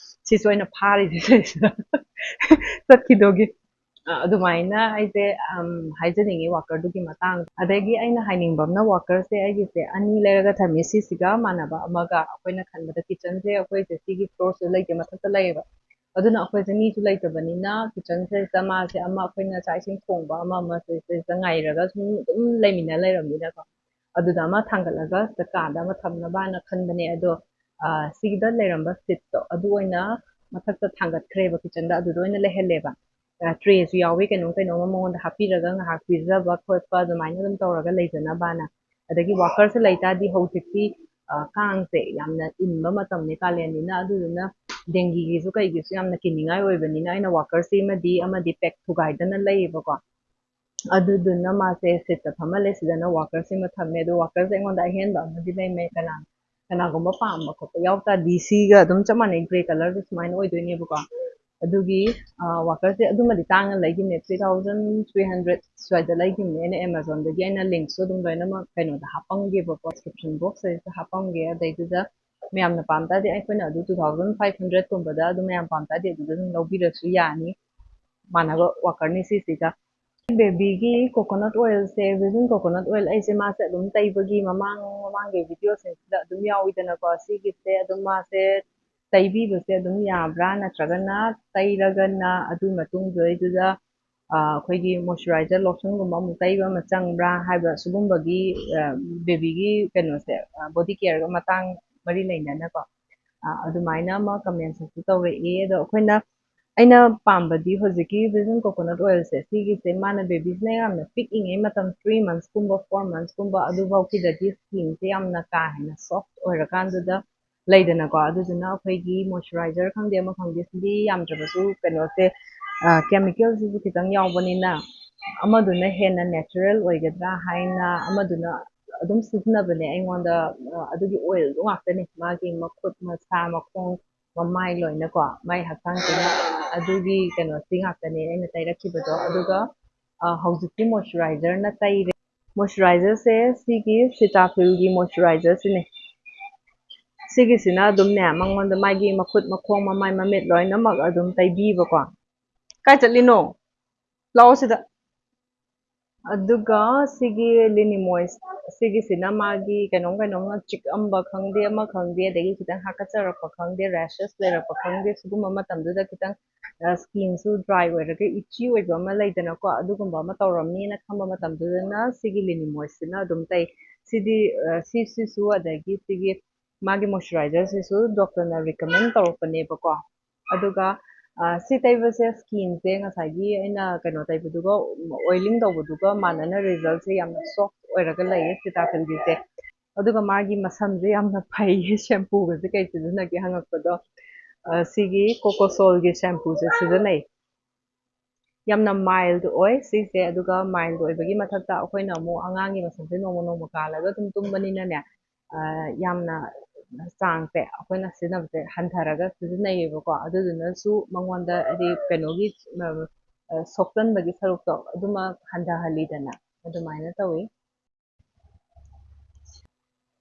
ꯁꯤꯁꯨ ꯑꯩꯅ ꯐꯥꯔꯤꯁꯦ ꯁꯤꯗꯩꯁꯤꯗ ꯆꯠꯈꯤꯗꯣꯒꯤ꯫ ꯑ, ꯑꯗꯨꯃꯥꯏꯅ ꯑꯩꯁꯦ, ꯑꯝ, ꯍꯥꯏꯖꯅꯤꯡꯉꯤ ꯋꯥꯀꯔꯗꯨꯒꯤ ꯃꯇꯥꯡꯗ꯫ ꯑꯗꯒꯤ ꯑꯩꯅ ꯍꯥꯏꯅꯤꯡꯕ ꯑꯃꯅ, ꯋꯥꯀꯔꯁꯦ ꯑꯩꯒꯤꯁꯦ ꯑꯅꯤ ꯂꯩꯔꯒ ꯊꯝꯃꯤ, ꯁꯤꯁꯤꯒ ꯃꯥꯟꯅꯕ ꯑꯃꯒ꯫ ꯑꯩꯈꯣꯏꯅ ꯈꯟꯕꯗ ꯀꯤꯠꯆꯟꯁꯦ ꯑꯩꯈꯣꯏꯁꯦ ꯁꯤꯒꯤ ꯐ꯭ꯂꯣꯔꯁꯤꯗ ꯂꯩꯇꯦ, ꯃꯊꯛꯇ ꯂꯩꯌꯦꯕ꯫ ꯑꯗꯨꯅ ꯑꯩꯈꯣꯏꯁꯦ ꯃꯤꯁꯨ ꯂꯩꯇꯕꯅꯤꯅ ꯀꯤꯠꯆꯟꯁꯤꯗ ꯃꯥꯁꯦ ꯑꯃ ꯑꯩꯈꯣꯏꯅ ꯆꯥꯛ ꯏꯁꯤꯡ ꯊꯣꯡꯕ ꯑꯃ ꯑꯃ ꯁꯤꯗꯩꯁꯤꯗ ꯉꯥꯏꯔꯒ ꯁꯨꯝ ꯑꯗꯨꯝ ꯂꯩꯃꯤꯟꯅ ꯂꯩꯔꯕꯅꯤꯅꯀꯣ꯫ ꯑꯗꯨꯗ ꯑꯃ ꯊꯥꯡꯒꯠꯂꯒ ꯀꯥꯗ ꯑꯃ ꯊꯝꯅꯕꯅ ꯈꯟꯕꯅꯦ꯫ ꯑꯗꯣ, ꯑ, ꯁꯤꯒꯤꯗ ꯂꯩꯔꯝꯕ ꯁꯤꯠꯇꯣ ꯑꯗꯨ ꯑꯣꯏꯅ ꯃꯊꯛꯇ ꯊꯥꯡꯒꯠꯈ꯭ꯔꯦꯕ, ꯀꯤꯠꯆꯟꯗ ꯑꯗꯨꯗ ꯑꯣꯏꯅ ꯂꯩꯍꯜꯂꯦꯕ꯫ ꯑ, ꯇ꯭ꯔꯦꯁꯨ ꯌꯥꯎꯋꯤ, ꯀꯩꯅꯣꯝ ꯀꯩꯅꯣꯝ ꯑꯃ ꯃꯉꯣꯟꯗ ꯍꯥꯞꯄꯤꯔꯒ ꯉꯥꯏꯍꯥꯛ ꯄꯤꯖꯕ ꯈꯣꯠꯄ ꯑꯗꯨꯃꯥꯏꯅ ꯑꯗꯨꯝ ꯇꯧꯔꯒ ꯂꯩꯖꯅꯕꯅ꯫ ꯑꯗꯒꯤ ꯋꯥꯀꯔꯁꯦ ꯂꯩꯇꯥꯔꯗꯤ ꯍꯧꯖꯤꯛꯇꯤ, ꯑ, ꯀꯥꯡꯁꯦ ꯌꯥꯝꯅ ꯏꯟꯕ ꯃꯇꯝꯅꯤ ꯀꯥꯂꯦꯟꯅꯤꯅ, ꯑꯗꯨꯗꯨꯅ ꯗꯦꯡꯒꯤꯒꯤꯁꯨ ꯀꯩꯒꯤꯁꯨ ꯌꯥꯝꯅ ꯀꯤꯅꯤꯡꯉꯥꯏ ꯑꯣꯏꯕꯅꯤꯅ ꯑꯩꯅ ꯋꯥꯀꯔꯁꯤꯃꯗꯤ ꯑꯃꯗꯤ ꯄꯦꯛ ꯊꯨꯒꯥꯏꯗꯅ ꯂꯩꯌꯦꯕꯀꯣ꯫ ꯑꯗꯨꯗꯨꯅ ꯃꯥꯁꯦ ꯁꯤꯠꯇ ꯐꯝꯍꯜꯂꯦ, ꯁꯤꯗꯅ ꯋꯥꯀꯔꯁꯤꯃ ꯊꯝꯃꯦ꯫ ꯑꯗꯣ ꯋꯥꯀꯔꯁꯦ ꯑꯩꯉꯣꯟꯗ ꯑꯍꯦꯟꯕ ꯑꯃꯗꯤ ꯂꯩꯃꯦ, ꯀꯅꯥ, ꯀꯅꯥꯒꯨꯝꯕ ꯄꯥꯝꯕ ꯈꯣꯠꯄ ꯌꯥꯎ ꯇꯥꯔꯗꯤ ꯁꯤꯒ ꯑꯗꯨꯝ ꯆꯞ ꯃꯥꯟꯅꯩ, ꯒ꯭ꯔꯦ ꯀꯂꯔꯁꯦ ꯁꯨꯃꯥꯏꯅ ꯑꯣꯏꯗꯣꯏꯅꯦꯕꯀꯣ꯫ ꯑꯗꯨꯒꯤ, ꯑ, ꯋꯥꯀꯔꯁꯦ ꯑꯗꯨꯃꯗꯤ ꯇꯥꯡꯅ ꯂꯩꯈꯤꯕꯅꯦ, three thousand three hundred ꯁ꯭ꯋꯥꯏꯗ ꯂꯩꯈꯤꯕꯅꯦ꯫ ꯑꯩꯅ ꯑꯦꯃꯥꯖꯣꯟꯗꯒꯤ, ꯑꯩꯅ ꯂꯤꯡꯛꯁꯨ ꯑꯗꯨꯝ ꯂꯣꯏꯅꯃꯛ ꯀꯩꯅꯣꯗ ꯍꯥꯞꯄꯝꯒꯦꯕꯀꯣ, ꯗꯤꯁꯀ꯭ꯔꯤꯞꯁꯟ ꯕꯣꯛꯁꯇ ꯍꯥꯞꯄꯝꯒꯦ꯫ ꯑꯗꯩꯗꯨꯗ ꯃꯌꯥꯝꯅ ꯄꯥꯝ ꯇꯥꯔꯗꯤ ꯑꯩꯈꯣꯏꯅ ꯑꯗꯨ two thousand five hundred ꯀꯨꯝꯕꯗ ꯑꯗꯨꯝ ꯃꯌꯥꯝ ꯄꯥꯝ ꯇꯥꯔꯗꯤ ꯑꯗꯨꯗ ꯑꯗꯨꯝ ꯂꯧꯕꯤꯔꯁꯨ ꯌꯥꯅꯤ꯫ ꯃꯥꯟꯅꯕ ꯋꯥꯀꯔꯅꯤ ꯁꯤꯁꯤꯒ꯫ ꯕꯦꯕꯤꯒꯤ ꯀꯣꯀꯣꯅꯠ ꯑꯣꯏꯜꯁꯦ, ꯚꯤꯔꯖꯤꯟ ꯀꯣꯀꯣꯅꯠ ꯑꯣꯏꯜ, ꯑꯩꯁꯦ ꯃꯥꯁꯦ ꯑꯗꯨꯝ ꯇꯩꯕꯒꯤ ꯃꯃꯥꯡ ꯃꯃꯥꯡꯒꯤ ꯚꯤꯗꯤꯑꯣꯁꯤꯡꯁꯤꯗ ꯑꯗꯨꯝ ꯌꯥꯎꯋꯤꯗꯅꯀꯣ꯫ ꯁꯤꯒꯤꯁꯦ ꯑꯗꯨꯝ ꯃꯥꯁꯦ ꯇꯩꯕꯤꯕꯁꯦ ꯑꯗꯨꯝ ꯌꯥꯕ꯭ꯔꯥ, ꯅꯠꯇ꯭ꯔꯒꯅ ꯇꯩꯔꯒꯅ ꯑꯗꯨꯒꯤ ꯃꯇꯨꯡꯗꯨꯗꯩꯗꯨꯗ, ꯑ, ꯑꯩꯈꯣꯏꯒꯤ ꯃꯣꯏꯆꯔꯥꯏꯖꯔ ꯂꯣꯁꯟꯒꯨꯝꯕ ꯑꯃꯨꯛ ꯇꯩꯕ ꯑꯃ ꯆꯪꯕ꯭ꯔꯥ ꯍꯥꯏꯕ ꯁꯤꯒꯨꯝꯕꯒꯤ, ꯑ, ꯕꯦꯕꯤꯒꯤ ꯀꯩꯅꯣꯁꯦ, ꯑ, ꯕꯣꯗꯤ ꯀꯦꯌꯔꯒ ꯃꯇꯥꯡ ꯃꯔꯤ ꯂꯩꯅꯅꯀꯣ꯫ ꯑ, ꯑꯗꯨꯃꯥꯏꯅ ꯑꯃ ꯀꯃꯦꯟꯁꯤꯁꯨ ꯇꯧꯔꯛꯑꯦ꯫ ꯑꯗꯣ ꯑꯩꯈꯣꯏꯅ, ꯑꯩꯅ ꯄꯥꯝꯕꯗꯤ ꯍꯧꯖꯤꯛꯀꯤ ꯚꯤꯔꯖꯤꯟ ꯀꯣꯀꯣꯅꯠ ꯑꯣꯏꯜꯁꯦ, ꯁꯤꯒꯤꯁꯦ ꯃꯥꯅ ꯕꯦꯕꯤꯁꯤꯅ ꯌꯥꯝꯅ ꯄꯤꯛꯏꯉꯩ ꯃꯇꯝ, three monthsꯀꯨꯝꯕ, four monthsꯀꯨꯝꯕ, ꯑꯗꯨꯐꯥꯎꯒꯤꯗꯗꯤ ꯁ꯭ꯀꯤꯟꯁꯦ ꯌꯥꯝꯅ ꯀꯥ ꯍꯦꯟꯅ ꯁꯣꯐ ꯑꯣꯏꯔꯀꯥꯟꯗꯨꯗ ꯂꯩꯗꯅꯀꯣ꯫ ꯑꯗꯨꯗꯨꯅ ꯑꯩꯈꯣꯏꯒꯤ ꯃꯣꯏꯆꯔꯥꯏꯖꯔ ꯈꯪꯗꯦ, ꯑꯃ ꯈꯪꯗꯦ, ꯁꯤꯗꯤ ꯌꯥꯝꯗ꯭ꯔꯕꯁꯨ ꯀꯩꯅꯣꯁꯦ, ꯑ, ꯀꯦꯃꯤꯀꯦꯜꯁꯤꯁꯨ ꯈꯤꯇꯪ ꯌꯥꯎꯕꯅꯤꯅ ꯑꯃꯗꯨꯅ ꯍꯦꯟꯅ ꯅꯦꯆꯔꯦꯜ ꯑꯣꯏꯒꯗ꯭ꯔꯥ ꯍꯥꯏꯅ ꯑꯃꯗꯨꯅ ꯑꯗꯨꯝ ꯁꯤꯖꯤꯟꯅꯕꯅꯦ꯫ ꯑꯩꯉꯣꯟꯗ, ꯑ, ꯑꯗꯨꯒꯤ ꯑꯣꯏꯜꯗꯣ ꯉꯥꯛꯇꯅꯦ, ꯃꯥꯒꯤ ꯃꯈꯨꯠ, ꯃꯁꯥ, ꯃꯈꯣꯡ, ꯃꯃꯥꯏ ꯂꯣꯏꯅꯀꯣ, ꯃꯥꯏ ꯍꯛꯆꯥꯡꯁꯤꯅ ꯑꯗꯨꯒꯤ ꯀꯩꯅꯣꯁꯤ ꯉꯥꯛꯇꯅꯦ ꯑꯩꯅ ꯇꯩꯔꯛꯈꯤꯕꯗꯣ꯫ ꯑꯗꯨꯒ, ꯑ, ꯍꯧꯖꯤꯛꯇꯤ ꯃꯣꯏꯆꯔꯥꯏꯖꯔꯅ ꯇꯩꯔꯦ꯫ ꯃꯣꯏꯆꯔꯥꯏꯖꯔꯁꯦ ꯁꯤꯒꯤ ꯁꯤꯇꯥꯐꯤꯜꯒꯤ ꯃꯣꯏꯆꯔꯥꯏꯖꯔꯁꯤꯅꯦ꯫ ꯁꯤꯒꯤꯁꯤꯅ ꯑꯗꯨꯝꯅꯦ, ꯃꯉꯣꯟꯗ ꯃꯥꯒꯤ ꯃꯈꯨꯠ, ꯃꯈꯣꯡ, ꯃꯃꯥꯏ, ꯃꯃꯤꯠ ꯂꯣꯏꯅꯃꯛ ꯑꯗꯨꯝ ꯇꯩꯕꯤꯕꯀꯣ꯫ "ꯀꯥꯏ ꯆꯠꯂꯤꯅꯣ? ꯂꯥꯛꯑꯣ ꯁꯤꯗ"꯫ ꯑꯗꯨꯒ ꯁꯤꯒꯤ ꯂꯤꯅꯤꯃꯣꯏꯁ ꯁꯤꯒꯤꯁꯤꯅ ꯃꯥꯒꯤ ꯀꯩꯅꯣꯝ ꯀꯩꯅꯣꯝꯅ ꯆꯤꯛꯑꯝꯕ ꯈꯪꯗꯦ, ꯑꯃ ꯈꯪꯗꯦ, ꯑꯗꯒꯤ ꯈꯤꯇꯪ ꯍꯥꯀꯠꯆꯔꯛꯄ ꯈꯪꯗꯦ, ꯔꯦꯁꯦꯁ ꯂꯩꯔꯛꯄ ꯈꯪꯗꯦ, ꯁꯤꯒꯨꯝꯕ ꯃꯇꯝꯗꯨꯗ ꯈꯤꯇꯪ, ꯑ, ꯁ꯭ꯀꯤꯟꯁꯨ ꯗ꯭ꯔꯥꯏ ꯑꯣꯏꯔꯒ ꯏꯆꯤ ꯑꯣꯏꯕ ꯑꯃ ꯂꯩꯗꯅꯀꯣ, ꯑꯗꯨꯒꯨꯝꯕ ꯑꯃ ꯇꯧꯔꯝꯅꯤꯅ ꯈꯪꯕ ꯃꯇꯝꯗꯨꯗꯅ ꯁꯤꯒꯤ ꯂꯤꯅꯤꯃꯣꯏꯁꯤꯅ ꯑꯗꯨꯝ ꯇꯩ꯫ ꯁꯤꯗꯤ, ꯑ, ꯁꯤ-, ꯁꯤꯁꯨ, ꯑꯗꯒꯤ ꯁꯤꯒꯤ ꯃꯥꯒꯤ ꯃꯣꯏꯆꯔꯥꯏꯖꯔꯁꯤꯁꯨ ꯗꯣꯛꯇꯔꯅ ꯔꯤꯀꯃꯦꯟ ꯇꯧꯔꯛꯄꯅꯦꯕꯀꯣ꯫ ꯑꯗꯨꯒ, ꯑ, ꯁꯤ ꯇꯩꯕꯁꯦ ꯁ꯭ꯀꯤꯟꯁꯦ ꯉꯁꯥꯏꯒꯤ ꯑꯩꯅ ꯀꯩꯅꯣ ꯇꯩꯕꯗꯨꯒ, ꯑꯣꯏꯂꯤꯡ ꯇꯧꯕꯗꯨꯒ ꯃꯥꯟꯅꯅ ꯔꯤꯖꯜꯁꯦ ꯌꯥꯝꯅ ꯁꯣꯐ ꯑꯣꯏꯔꯒ ꯂꯩꯌꯦ ꯁꯤꯇꯥꯐꯤꯜꯒꯤꯁꯦ꯫ ꯑꯗꯨꯒ ꯃꯥꯒꯤ ꯃꯁꯝꯁꯦ ꯌꯥꯝꯅ ꯐꯩꯌꯦ, ꯁꯦꯝꯄꯨꯒꯁꯦ ꯀꯩ ꯁꯤꯖꯤꯟꯅꯒꯦ ꯍꯪꯉꯛꯄꯗꯣ, ꯑ, ꯁꯤꯒꯤ ꯀꯣꯀꯣꯁꯣꯜꯒꯤ ꯁꯦꯝꯄꯨꯁꯦ ꯁꯤꯖꯤꯟꯅꯩ꯫ ꯌꯥꯝꯅ ꯃꯥꯏꯜꯗ ꯑꯣꯏ ꯁꯤꯁꯦ, ꯑꯗꯨꯒ ꯃꯥꯏꯜꯗ ꯑꯣꯏꯕꯒꯤ ꯃꯊꯛꯇ ꯑꯩꯈꯣꯏꯅ ꯑꯃꯨꯛ ꯑꯉꯥꯡꯒꯤ ꯃꯁꯝꯁꯦ ꯅꯣꯡꯃ ꯅꯣꯡꯃ ꯀꯥꯜꯂꯒ ꯑꯗꯨꯝ ꯇꯨꯝꯕꯅꯤꯅꯅꯦ, ꯑ, ꯌꯥꯝꯅ ꯆꯥꯡꯁꯦ ꯑꯩꯈꯣꯏꯅ ꯁꯤꯖꯤꯟꯅꯕꯁꯦ ꯍꯟꯊꯔꯒ ꯁꯤꯖꯤꯟꯅꯩꯌꯦꯕꯀꯣ꯫ ꯑꯗꯨꯗꯨꯅꯁꯨ ꯃꯉꯣꯟꯗ ꯍꯥꯏꯗꯤ ꯀꯩꯅꯣꯒꯤ, ꯑ, ꯑ, ꯁꯣꯛꯆꯟꯕꯒꯤ ꯁꯔꯨꯛꯇꯣ ꯑꯗꯨꯃꯛ ꯍꯟꯊꯍꯜꯂꯤꯗꯅ, ꯑꯗꯨꯃꯥꯏꯅ ꯇꯧꯋꯤ꯫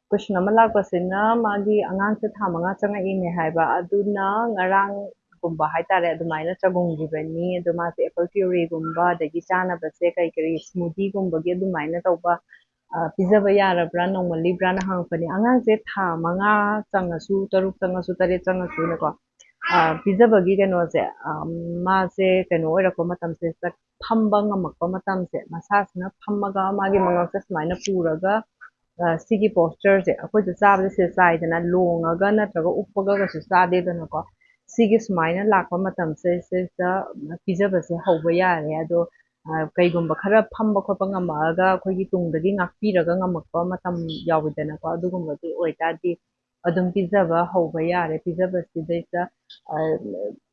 ꯀꯣꯏꯁꯟ ꯑꯃ ꯂꯥꯛꯄꯁꯤꯅ ꯃꯥꯒꯤ ꯑꯉꯥꯡꯁꯦ ꯊꯥ ꯃꯉꯥ ꯆꯪꯉꯛꯏꯅꯦ ꯍꯥꯏꯕ, ꯑꯗꯨꯅ ꯉꯔꯥꯡꯒꯨꯝꯕ ꯍꯥꯏꯇꯥꯔꯦ, ꯑꯗꯨꯃꯥꯏꯅ ꯆꯒꯨꯝꯈꯤꯕꯅꯤ꯫ ꯑꯗꯣ ꯃꯥꯁꯦ ꯑꯦꯄꯜ ꯄ꯭ꯌꯨꯔꯤꯒꯨꯝꯕ, ꯑꯗꯒꯤ ꯆꯥꯅꯕꯁꯦ ꯀꯔꯤ ꯀꯔꯤ ꯁ꯭ꯃꯨꯗꯤꯒꯨꯝꯕꯒꯤ ꯑꯗꯨꯃꯥꯏꯅ ꯇꯧꯕ, ꯑ, ꯄꯤꯖꯕ ꯌꯥꯔꯕ꯭ꯔꯥ, ꯅꯣꯔꯃꯜꯂꯤꯕ꯭ꯔꯥꯅ ꯍꯪꯉꯛꯄꯅꯦ꯫ ꯑꯉꯥꯡꯁꯦ ꯊꯥ ꯃꯉꯥ ꯆꯪꯉꯁꯨ, ꯇꯔꯨꯛ ꯆꯪꯉꯁꯨ, ꯇꯔꯦꯠ ꯆꯪꯉꯁꯨꯅꯦꯀꯣ, ꯑ, ꯄꯤꯖꯕꯒꯤ ꯀꯩꯅꯣꯁꯦ, ꯑ, ꯃꯥꯁꯦ ꯀꯩꯅꯣ ꯑꯣꯏꯔꯛꯄ ꯃꯇꯝꯁꯦ, ꯆꯠ-, ꯐꯝꯕ ꯉꯝꯃꯛꯄ ꯃꯇꯝꯁꯦ, ꯃꯁꯥꯁꯤꯅ ꯐꯝꯃꯒ ꯃꯥꯒꯤ ꯃꯉꯛꯁꯦ ꯁꯨꯃꯥꯏꯅ ꯄꯨꯔꯒ, ꯑ, ꯁꯤꯒꯤ ꯄꯣꯁꯆꯔꯁꯦ, ꯑꯩꯈꯣꯏꯁꯨ ꯆꯥꯕꯁꯦ ꯁꯤꯗ ꯆꯥꯏꯗꯅ, ꯂꯣꯡꯉꯒ ꯅꯠꯇ꯭ꯔꯒ ꯎꯞꯄꯒ ꯀꯩꯁꯨ ꯆꯥꯗꯦꯗꯅꯀꯣ꯫ ꯁꯤꯒꯤ ꯁꯨꯃꯥꯏꯅ ꯂꯥꯛꯄ ꯃꯇꯝꯁꯦ, ꯁꯤꯗ ꯄꯤꯖꯕꯁꯦ ꯍꯧꯕ ꯌꯥꯔꯦ꯫ ꯑꯗꯣ, ꯑ, ꯀꯩꯒꯨꯝꯕ ꯈꯔ ꯐꯝꯕ ꯈꯣꯠꯄ ꯉꯝꯃꯛꯑꯒ ꯑꯩꯈꯣꯏꯒꯤ ꯇꯨꯡꯗꯒꯤ ꯉꯥꯛꯄꯤꯔꯒ ꯉꯝꯃꯛꯄ ꯃꯇꯝ ꯌꯥꯎꯋꯤꯗꯅꯀꯣ, ꯑꯗꯨꯒꯨꯝꯕꯗꯨ ꯑꯣꯏꯇꯥꯔꯗꯤ ꯑꯗꯨꯝ ꯄꯤꯖꯕ ꯍꯧꯕ ꯌꯥꯔꯦ꯫ ꯄꯤꯖꯕꯁꯤꯗꯩꯁꯤꯗ, ꯑ,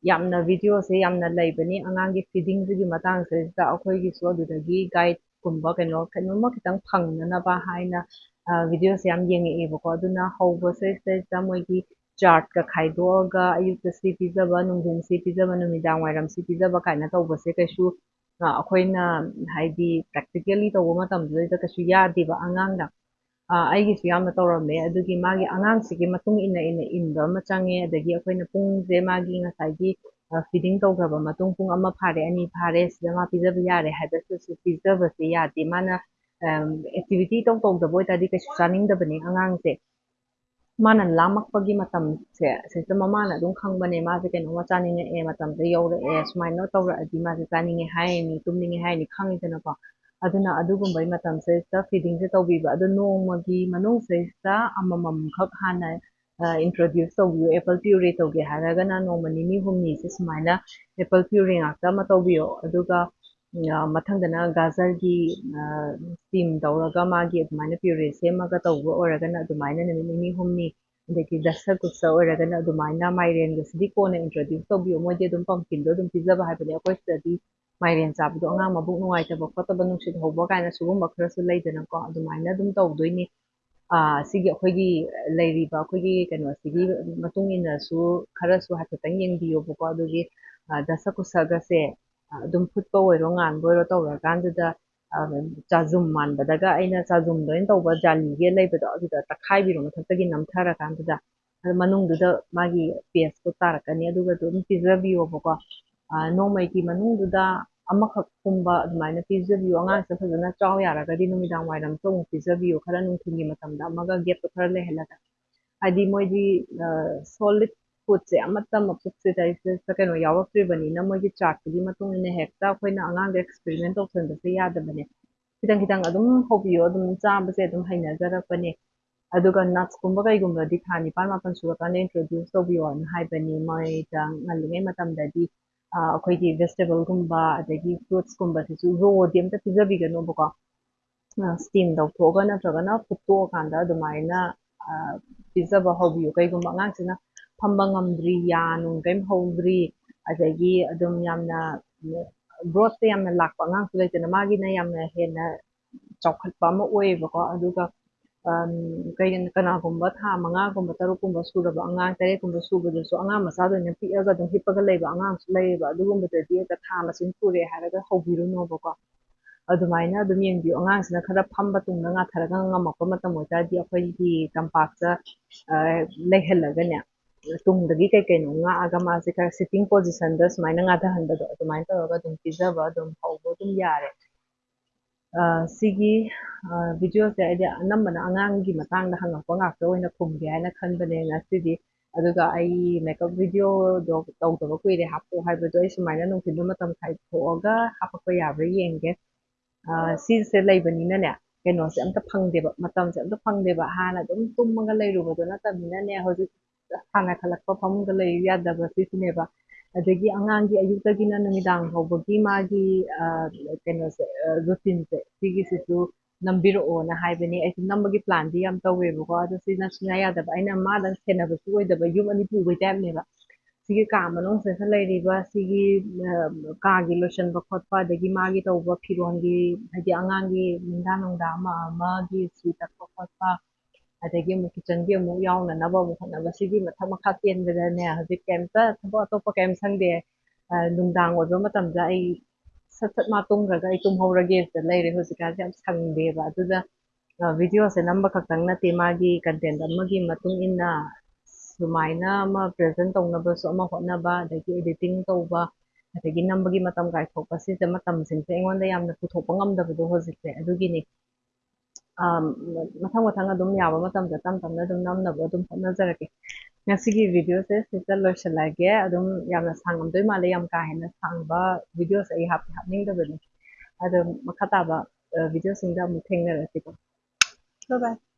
ꯌꯥꯝꯅ ꯚꯤꯗꯤꯑꯣꯁꯦ ꯌꯥꯝꯅ ꯂꯩꯕꯅꯤ ꯑꯉꯥꯡꯒꯤ ꯐꯤꯗꯤꯡꯁꯤꯒꯤ ꯃꯇꯥꯡꯁꯤꯗꯩꯁꯤꯗ, ꯑꯩꯈꯣꯏꯒꯤꯁꯨ ꯑꯗꯨꯗꯒꯤ ꯒꯥꯏꯗꯀꯨꯝꯕ ꯀꯩꯅꯣ, ꯀꯩꯅꯣꯝꯃ ꯈꯤꯇꯪ ꯐꯪꯅꯅꯕ ꯍꯥꯏꯅ, ꯑ, ꯚꯤꯗꯤꯑꯣꯁꯦ ꯌꯥꯝ ꯌꯦꯡꯉꯛꯑꯦꯕꯀꯣ꯫ ꯑꯗꯨꯅ ꯍꯧꯕꯁꯤꯗꯩꯁꯤꯗ ꯃꯣꯏꯒꯤ ꯆꯥꯔꯠꯀ ꯈꯥꯏꯗꯣꯛꯑꯒ ꯑꯌꯨꯛꯇ ꯁꯤ ꯄꯤꯖꯕ, ꯅꯨꯡꯊꯤꯟ ꯁꯤ ꯄꯤꯖꯕ, ꯅꯨꯃꯤꯗꯥꯡ ꯋꯥꯏꯔꯝ ꯁꯤ ꯄꯤꯖꯕ ꯀꯥꯏꯅ ꯇꯧꯕꯁꯦ ꯀꯩꯁꯨ, ꯑ, ꯑꯩꯈꯣꯏꯅ ꯍꯥꯏꯗꯤ ꯄ꯭ꯔꯦꯛꯇꯤꯀꯦꯜꯂꯤ ꯇꯧꯕ ꯃꯇꯝꯗꯨꯗꯩꯗ ꯀꯩꯁꯨ ꯌꯥꯗꯦꯕ ꯑꯉꯥꯡꯗ꯫ ꯑꯩꯒꯤꯁꯨ ꯌꯥꯝꯅ ꯇꯧꯔꯝꯃꯦ꯫ ꯑꯗꯨꯒꯤ ꯃꯥꯒꯤ ꯑꯉꯥꯡꯁꯤꯒꯤ ꯃꯇꯨꯡ ꯏꯟꯅ ꯏꯟꯅ ꯏꯟꯕ ꯑꯃ ꯆꯪꯉꯦ꯫ ꯑꯗꯒꯤ ꯑꯩꯈꯣꯏꯅ ꯄꯨꯡꯁꯦ ꯃꯥꯒꯤ ꯉꯁꯥꯏꯒꯤ ꯐꯤꯗꯤꯡ ꯇꯧꯈ꯭ꯔꯕ ꯃꯇꯨꯡ ꯄꯨꯡ ꯑꯃ ꯐꯥꯔꯦ, ꯑꯅꯤ ꯐꯥꯔꯦ, ꯁꯤꯗ ꯃꯥ ꯄꯤꯖꯕ ꯌꯥꯔꯦ ꯍꯥꯏꯕꯁꯤꯁꯨ ꯄꯤꯖꯕꯁꯦ ꯌꯥꯗꯦ꯫ ꯃꯥꯅ ꯑꯦꯛꯇꯤꯚꯤꯇꯤ ꯏꯇꯧ ꯇꯧꯗꯕ ꯑꯣꯏꯇꯥꯔꯗꯤ ꯀꯩꯁꯨ ꯆꯥꯅꯤꯡꯗꯕꯅꯤ ꯑꯉꯥꯡꯁꯦ꯫ ꯃꯥꯅ ꯂꯥꯝꯃꯛꯄꯒꯤ ꯃꯇꯝꯁꯦ ꯁꯤꯗ ꯃꯃꯥꯅ ꯑꯗꯨꯝ ꯈꯪꯕꯅꯦ, ꯃꯥꯁꯦ ꯀꯩꯅꯣꯝꯃ ꯆꯥꯅꯤꯡꯉꯛꯑꯦ, ꯃꯇꯝꯁꯦ ꯌꯧꯔꯛꯑꯦ, ꯁꯨꯃꯥꯏꯅ ꯇꯧꯔꯛꯑꯗꯤ ꯃꯥꯁꯦ ꯆꯥꯅꯤꯡꯉꯦ ꯍꯥꯏꯔꯅꯤ, ꯇꯨꯝꯅꯤꯡꯉꯦ ꯍꯥꯏꯔꯅꯤ, ꯈꯪꯉꯤꯗꯅꯀꯣ꯫ ꯑꯗꯨꯅ ꯑꯗꯨꯒꯨꯝꯕꯒꯤ ꯃꯇꯝꯁꯤꯗ ꯐꯤꯗꯤꯡꯁꯦ ꯇꯧꯕꯤꯕ꯫ ꯑꯗꯣ ꯅꯣꯡꯃꯒꯤ ꯃꯅꯨꯡꯁꯤꯗꯩꯁꯤꯗ ꯑꯃꯃꯝꯈꯛ ꯍꯥꯟꯅ ꯏꯟꯇ꯭ꯔꯣꯗ꯭ꯌꯨꯁ ꯇꯧꯕꯤꯌꯨ꯫ ꯑꯦꯄꯜ ꯄ꯭ꯌꯨꯔꯦ ꯇꯧꯒꯦ ꯍꯥꯏꯔꯒꯅ ꯅꯣꯡꯃ ꯅꯤꯅꯤ ꯍꯨꯝꯅꯤꯁꯦ ꯁꯨꯃꯥꯏꯅ ꯑꯦꯄꯜ ꯄ꯭ꯌꯨꯔꯦ ꯉꯥꯛꯇ ꯑꯃ ꯇꯧꯕꯤꯌꯣ꯫ ꯑꯗꯨꯒ ꯃꯊꯪꯗꯅ ꯒꯥꯖꯔꯒꯤ ꯁ꯭ꯇꯤꯝ ꯇꯧꯔꯒ ꯃꯥꯒꯤ ꯑꯗꯨꯃꯥꯏꯅ ꯄ꯭ꯌꯨꯔꯦ ꯁꯦꯝꯃꯒ ꯇꯧꯕ ꯑꯣꯏꯔꯒꯅ ꯑꯗꯨꯃꯥꯏꯅ ꯅꯨꯃꯤꯠ ꯅꯤꯅꯤ ꯍꯨꯝꯅꯤ, ꯑꯗꯒꯤ ꯗꯁꯀꯨꯁ ꯑꯣꯏꯔꯒꯅ ꯑꯗꯨꯃꯥꯏꯅ, ꯃꯥꯏꯔꯦꯟꯒꯁꯤꯗꯤ ꯀꯣꯟꯅ ꯏꯟꯇ꯭ꯔꯣꯗ꯭ꯌꯨꯁ ꯇꯧꯕꯤꯌꯣ꯫ ꯃꯣꯏꯗꯤ ꯑꯗꯨꯝ ꯄꯝꯀꯤꯟꯗꯣ ꯑꯗꯨꯝ ꯄꯤꯖꯕ ꯍꯥꯏꯕꯅꯦ꯫ ꯑꯩꯈꯣꯏ ꯁꯤꯗꯗꯤ ꯃꯥꯏꯔꯦꯟ ꯆꯥꯕꯗꯣ ꯑꯉꯥꯡ ꯃꯕꯨꯛ ꯅꯨꯡꯉꯥꯏꯇꯕ ꯈꯣꯠꯇꯕ, ꯅꯨꯡꯁꯤꯠ ꯍꯧꯕ ꯀꯥꯏꯅ ꯁꯤꯒꯨꯝꯕ ꯈꯔꯁꯨ ꯂꯩꯗꯅꯀꯣ, ꯑꯗꯨꯃꯥꯏꯅ ꯑꯗꯨꯝ ꯇꯧꯗꯣꯏꯅꯤ꯫ ꯁꯤꯒꯤ ꯑꯩꯈꯣꯏꯒꯤ ꯂꯩꯔꯤꯕ ꯑꯩꯈꯣꯏꯒꯤ ꯀꯩꯅꯣꯁꯤꯒꯤ ꯃꯇꯨꯡ ꯏꯟꯅꯁꯨ ꯈꯔꯁꯨ ꯍꯥꯏꯐꯦꯠꯇꯪ ꯌꯦꯡꯕꯤꯌꯣꯕꯀꯣ꯫ ꯑꯗꯨꯒꯤ ꯗꯁꯀꯨꯁꯒꯁꯦ ꯑꯗꯨꯝ ꯐꯨꯠꯄ ꯑꯣꯏꯔꯣ, ꯉꯥꯟꯕ ꯑꯣꯏꯔꯣ ꯇꯧꯔꯀꯥꯟꯗꯨꯗ ꯆꯥꯖꯨꯝ ꯃꯥꯟꯕꯗꯒ, ꯑꯩꯅ ꯆꯥꯖꯨꯝꯗ ꯑꯣꯏꯅ ꯇꯧꯕ ꯖꯥꯂꯤꯒ ꯂꯩꯕꯗꯣ, ꯑꯗꯨꯗ ꯇꯛꯈꯥꯏꯕꯤꯔꯣ ꯃꯊꯛꯇꯒꯤ ꯅꯝꯊꯔꯀꯥꯟꯗꯨꯗ꯫ ꯑꯗꯨ ꯃꯅꯨꯡꯗꯨꯗ ꯃꯥꯒꯤ ꯄꯦꯁꯇꯣ ꯇꯥꯔꯛꯀꯅꯤ, ꯑꯗꯨꯒ ꯑꯗꯨꯝ ꯄꯤꯖꯕꯤꯌꯣꯕꯀꯣ꯫ ꯅꯣꯡꯃꯒꯤ ꯃꯅꯨꯡꯗꯨꯗ ꯑꯃꯈꯛꯀꯨꯝꯕ ꯑꯗꯨꯃꯥꯏꯅ ꯄꯤꯖꯕꯤꯌꯨ꯫ ꯑꯉꯥꯡꯁꯦ ꯐꯖꯅ ꯆꯥꯎ ꯌꯥꯔꯒꯗꯤ ꯅꯨꯃꯤꯗꯥꯡ ꯋꯥꯏꯔꯝꯁꯨ ꯑꯃꯨꯛ ꯄꯤꯖꯕꯤꯌꯨ, ꯈꯔ ꯅꯨꯡꯊꯤꯜꯒꯤ ꯃꯇꯝꯗ ꯑꯃꯒ ꯒꯦꯞꯇꯣ ꯈꯔ ꯂꯩꯍꯜꯂꯒ꯫ ꯍꯥꯏꯗꯤ ꯃꯣꯏꯗꯤ ꯁꯣꯂꯤꯠ ꯐꯨꯗꯁꯦ ꯑꯃꯠꯇ ꯃꯄꯨꯛꯁꯤꯗ ꯀꯩꯅꯣ ꯌꯥꯎꯔꯛꯇ꯭ꯔꯤꯕꯅꯤꯅ, ꯃꯣꯏꯒꯤ ꯆꯥꯔꯠꯇꯨꯒꯤ ꯃꯇꯨꯡ ꯏꯟꯅ ꯍꯦꯛꯇ ꯑꯩꯈꯣꯏꯅ ꯑꯉꯥꯡꯗ ꯑꯦꯛꯁꯄꯦꯔꯤꯃꯦꯟ ꯇꯧꯁꯟꯕꯁꯦ ꯌꯥꯗꯕꯅꯦ꯫ ꯈꯤꯇꯪ ꯈꯤꯇꯪ ꯑꯗꯨꯝ ꯍꯧꯕꯤꯌꯣ, ꯑꯗꯨꯝ ꯆꯥꯕꯁꯦ ꯑꯗꯨꯝ ꯍꯩꯅꯖꯔꯛꯄꯅꯦ꯫ ꯑꯗꯨꯒ ꯅꯠꯁꯀꯨꯝꯕ ꯀꯩꯒꯨꯝꯕꯗꯤ ꯊꯥ ꯅꯤꯄꯥꯟ ꯃꯥꯄꯟ ꯁꯨꯔꯀꯥꯟꯗ ꯏꯟꯇ꯭ꯔꯣꯗ꯭ꯌꯨꯁ ꯇꯧꯕꯤꯌꯣꯅ ꯍꯥꯏꯕꯅꯤ꯫ ꯃꯣꯏꯗ ꯉꯜꯂꯤꯉꯩ ꯃꯇꯝꯗꯗꯤ ꯑꯩꯈꯣꯏꯒꯤ ꯚꯦꯖꯤꯇꯦꯕꯜꯒꯨꯝꯕ ꯑꯗꯒꯤ ꯐ꯭ꯔꯨꯠꯁꯀꯨꯝꯕꯁꯤꯁꯨ ꯔꯣꯗꯤ ꯑꯝꯇ ꯄꯤꯖꯕꯤꯒꯅꯣꯕꯀꯣ꯫ ꯁ꯭ꯇꯤꯝ ꯇꯧꯊꯣꯛꯑꯒ ꯅꯠꯇ꯭ꯔꯒꯅ ꯐꯨꯠꯇꯣꯛꯑꯀꯥꯟꯗ ꯑꯗꯨꯃꯥꯏꯅ ꯄꯤꯖꯕ ꯍꯧꯕꯤꯌꯨ꯫ ꯀꯩꯒꯨꯝꯕ ꯑꯉꯥꯡꯁꯤꯅ ꯐꯝꯕ ꯉꯝꯗ꯭ꯔꯤ, ꯌꯥ ꯅꯨꯡ ꯀꯔꯤꯝ ꯍꯧꯗ꯭ꯔꯤ, ꯑꯗꯒꯤ ꯑꯗꯨꯝ ꯌꯥꯝꯅ ꯒ꯭ꯔꯣꯠꯁꯦ ꯌꯥꯝꯅ ꯂꯥꯛꯄ ꯑꯉꯥꯡꯁꯨ ꯂꯩꯗꯅ, ꯃꯥꯒꯤꯅ ꯌꯥꯝꯅ ꯍꯦꯟꯅ ꯆꯥꯎꯈꯠꯄ ꯑꯃ ꯑꯣꯏꯌꯦꯕꯀꯣ꯫ ꯑꯗꯨꯒ ꯀꯩꯒꯤꯅꯣ, ꯀꯅꯥꯒꯨꯝꯕ ꯊꯥ ꯃꯉꯥꯒꯨꯝꯕ, ꯇꯔꯨꯛꯀꯨꯝꯕ ꯁꯨꯔꯕ ꯑꯉꯥꯡ, ꯇꯔꯦꯠꯀꯨꯝꯕ ꯁꯨꯕꯗꯁꯨ ꯑꯉꯥꯡ ꯃꯆꯥꯗ ꯑꯣꯏꯅ ꯄꯤꯛꯑꯒ ꯑꯗꯨꯝ ꯍꯤꯞꯄꯒ ꯂꯩꯕ ꯑꯉꯥꯡꯁꯨ ꯂꯩꯌꯦꯕ꯫ ꯑꯗꯨꯒꯨꯝꯕꯗꯗꯤ ꯍꯦꯛꯇ ꯊꯥ ꯃꯁꯤꯡ ꯁꯨꯔꯦ ꯍꯥꯏꯔꯒ ꯍꯧꯕꯤꯔꯨꯅꯣꯕꯀꯣ꯫ ꯑꯗꯨꯃꯥꯏꯅ ꯑꯗꯨꯝ ꯌꯦꯡꯕꯤꯌꯨ꯫ ꯑꯉꯥꯡꯁꯤꯅ ꯈꯔ ꯐꯝꯕ ꯇꯨꯡꯗ ꯉꯥꯊꯔꯒ ꯉꯝꯃꯛꯄ ꯃꯇꯝ ꯑꯣꯏꯇꯥꯔꯗꯤ ꯑꯩꯈꯣꯏꯒꯤ ꯇꯝꯄꯥꯛꯇ, ꯑ, ꯂꯩꯍꯜꯂꯒꯅꯦ, ꯇꯨꯡꯗꯒꯤ ꯀꯩ ꯀꯩꯅꯣ ꯉꯥꯛꯑꯒ ꯃꯥꯁꯦ ꯈꯔ sitting positionꯗ ꯁꯨꯃꯥꯏꯅ ꯉꯥꯊꯍꯟꯕꯗꯣ, ꯑꯗꯨꯃꯥꯏꯅ ꯇꯧꯔꯒ ꯑꯗꯨꯝ ꯄꯤꯖꯕ ꯑꯗꯨꯝ ꯍꯧꯕ ꯑꯗꯨꯝ ꯌꯥꯔꯦ꯫ ꯑ, ꯁꯤꯒꯤ, ꯑ, videoꯁꯦ ꯑꯩꯗꯤ ꯑꯅꯝꯕꯅ ꯑꯉꯥꯡꯒꯤ ꯃꯇꯥꯡꯗ ꯍꯪꯉꯛꯄ ꯉꯥꯛꯇ ꯑꯣꯏꯅ ꯈꯨꯝꯒꯦ ꯍꯥꯏꯅ ꯈꯟꯕꯅꯦ ꯉꯁꯤꯗꯤ꯫ ꯑꯗꯨꯒ ꯑꯩ makeup videoꯗꯣ ꯇꯧꯗꯕ ꯀꯨꯏꯔꯦ, ꯍꯥꯞꯄꯣ ꯍꯥꯏꯕꯗꯣ ꯑꯩ ꯁꯨꯃꯥꯏꯅ ꯅꯨꯡꯊꯤꯜꯗ ꯃꯇꯝ ꯈꯥꯏꯗꯣꯛꯑꯒ ꯍꯥꯞꯄꯛꯄ ꯌꯥꯕ꯭ꯔꯥ ꯌꯦꯡꯒꯦ꯫ ꯑ, ꯁꯤꯁꯦ ꯂꯩꯕꯅꯤꯅꯅꯦ, ꯀꯩꯅꯣꯁꯦ ꯑꯝꯇ ꯐꯪꯗꯦꯕ, ꯃꯇꯝꯁꯦ ꯑꯝꯇ ꯐꯪꯗꯦꯕ꯫ ꯍꯥꯟꯅ ꯑꯗꯨꯝ ꯇꯨꯝꯃꯒ ꯂꯩꯔꯨꯕꯗꯣ ꯅꯠꯇꯕꯅꯤꯅꯅꯦ, ꯍꯧꯖꯤꯛ ꯁꯥꯟꯅꯈꯠꯂꯛꯄ, ꯐꯃꯨꯡꯗ ꯂꯩꯌꯨ ꯌꯥꯗꯕ ꯁꯤꯁꯤꯅꯦꯕ꯫ ꯑꯗꯒꯤ ꯑꯉꯥꯡꯒꯤ ꯑꯌꯨꯛꯇꯒꯤꯅ ꯅꯨꯃꯤꯗꯥꯡ ꯐꯥꯎꯕꯒꯤ ꯃꯥꯒꯤ, ꯑ, ꯀꯩꯅꯣꯁꯦ, ꯑ, routineꯁꯦ, ꯁꯤꯒꯤꯁꯤꯁꯨ ꯅꯝꯕꯤꯔꯛꯑꯣꯅ ꯍꯥꯏꯕꯅꯦ꯫ ꯑꯩꯁꯨ ꯅꯝꯕꯒꯤ planꯗꯤ ꯌꯥꯝ ꯇꯧꯋꯦꯕꯀꯣ, ꯑꯗꯣ ꯁꯤꯅ ꯁꯨꯡꯌꯥ ꯌꯥꯗꯕ꯫ ꯑꯩꯅ ꯃꯥꯗꯪ ꯁꯦꯟꯅꯕꯁꯨ ꯑꯣꯏꯗꯕ, ꯌꯨꯝ ꯑꯅꯤ ꯄꯨꯕꯩ typeꯅꯦꯕ꯫ ꯁꯤꯒꯤ ꯀꯥ ꯃꯅꯨꯡꯁꯤꯗ ꯂꯩꯔꯤꯕ ꯁꯤꯒꯤ, ꯑ, ꯀꯥꯒꯤ ꯂꯣꯏꯁꯟꯕ ꯈꯣꯠꯄ, ꯑꯗꯒꯤ ꯃꯥꯒꯤ ꯇꯧꯕ ꯐꯤꯔꯣꯟꯒꯤ, ꯍꯥꯏꯗꯤ ꯑꯉꯥꯡꯒꯤ ꯅꯤꯡꯗꯥ ꯅꯨꯡꯗꯥ ꯑꯃ ꯑꯃꯒꯤ ꯁꯨꯏ ꯇꯛꯄ ꯈꯣꯠꯄ, ꯑꯗꯒꯤ ꯑꯃꯨꯛ kitchenꯒꯤ ꯑꯃꯨꯛ ꯌꯥꯎꯅꯅꯕ ꯑꯃꯨꯛ ꯍꯣꯠꯅꯕ, ꯁꯤꯒꯤ ꯃꯊꯛ ꯃꯈꯥ ꯆꯦꯟꯕꯗꯅꯦ, ꯍꯧꯖꯤꯛ ꯀꯩꯝꯇ ꯊꯕꯛ ꯑꯇꯣꯞꯄ ꯀꯩꯝ ꯁꯪꯗꯦ꯫ ꯑ, ꯅꯨꯡꯗꯥꯡ ꯑꯣꯏꯕ ꯃꯇꯝꯗ ꯑꯩ ꯁꯠ ꯁꯠ ꯃꯥ ꯇꯨꯝꯈ꯭ꯔꯒ ꯑꯩ ꯇꯨꯝꯍꯧꯔꯒꯦ ꯁꯤꯗ ꯂꯩꯔꯦ꯫ ꯍꯧꯖꯤꯛꯀꯥꯟꯁꯦ ꯌꯥꯝ ꯁꯪꯗꯦꯕ꯫ ꯑꯗꯨꯗ, ꯑ, videoꯁꯦ ꯅꯝꯕ ꯈꯛꯇꯪ ꯅꯠꯇꯦ, ꯃꯥꯒꯤ content ꯑꯃꯒꯤ ꯃꯇꯨꯡ ꯏꯟꯅ ꯁꯨꯃꯥꯏꯅ ꯑꯃ present ꯇꯧꯅꯕꯁꯨ ꯑꯃ ꯍꯣꯠꯅꯕ, ꯑꯗꯒꯤ editing ꯇꯧꯕ, ꯑꯗꯒꯤ ꯅꯝꯕꯒꯤ ꯃꯇꯝ ꯀꯥꯏꯊꯣꯛꯄ, ꯁꯤꯁꯦ ꯃꯇꯝꯁꯤꯡꯁꯦ ꯑꯩꯉꯣꯟꯗ ꯌꯥꯝꯅ ꯄꯨꯊꯣꯛꯄ ꯉꯝꯗꯕꯗꯣ ꯍꯧꯖꯤꯛꯁꯦ, ꯑꯗꯨꯒꯤꯅꯤ꯫ ꯑꯝ, ꯃꯊꯪ ꯃꯊꯪ ꯑꯗꯨꯝ ꯌꯥꯕ ꯃꯇꯝꯗ ꯇꯞ ꯇꯞꯅ ꯑꯗꯨꯝ ꯅꯝꯅꯕ ꯑꯗꯨꯝ ꯍꯣꯠꯅꯖꯔꯛꯀꯦ꯫ ꯉꯁꯤꯒꯤ videoꯁꯦ ꯁꯤꯗ ꯂꯣꯏꯁꯤꯜꯂꯒꯦ꯫ ꯑꯗꯨꯝ ꯌꯥꯝꯅ ꯁꯥꯡꯉꯝꯗꯣꯏ ꯃꯥꯜꯂꯦ, ꯌꯥꯝ ꯀꯥ ꯍꯦꯟꯅ ꯁꯥꯡꯕ videoꯁꯦ ꯑꯩ ꯍꯥꯞꯇꯤ ꯍꯥꯞꯅꯤꯡꯗꯕꯅꯤ꯫ ꯑꯗꯣ ꯃꯈꯥ ꯇꯥꯕ, ꯑ, videoꯁꯤꯡꯗ ꯑꯃꯨꯛ ꯊꯦꯡꯅꯔꯁꯤꯀꯣ꯫ Bye bye꯫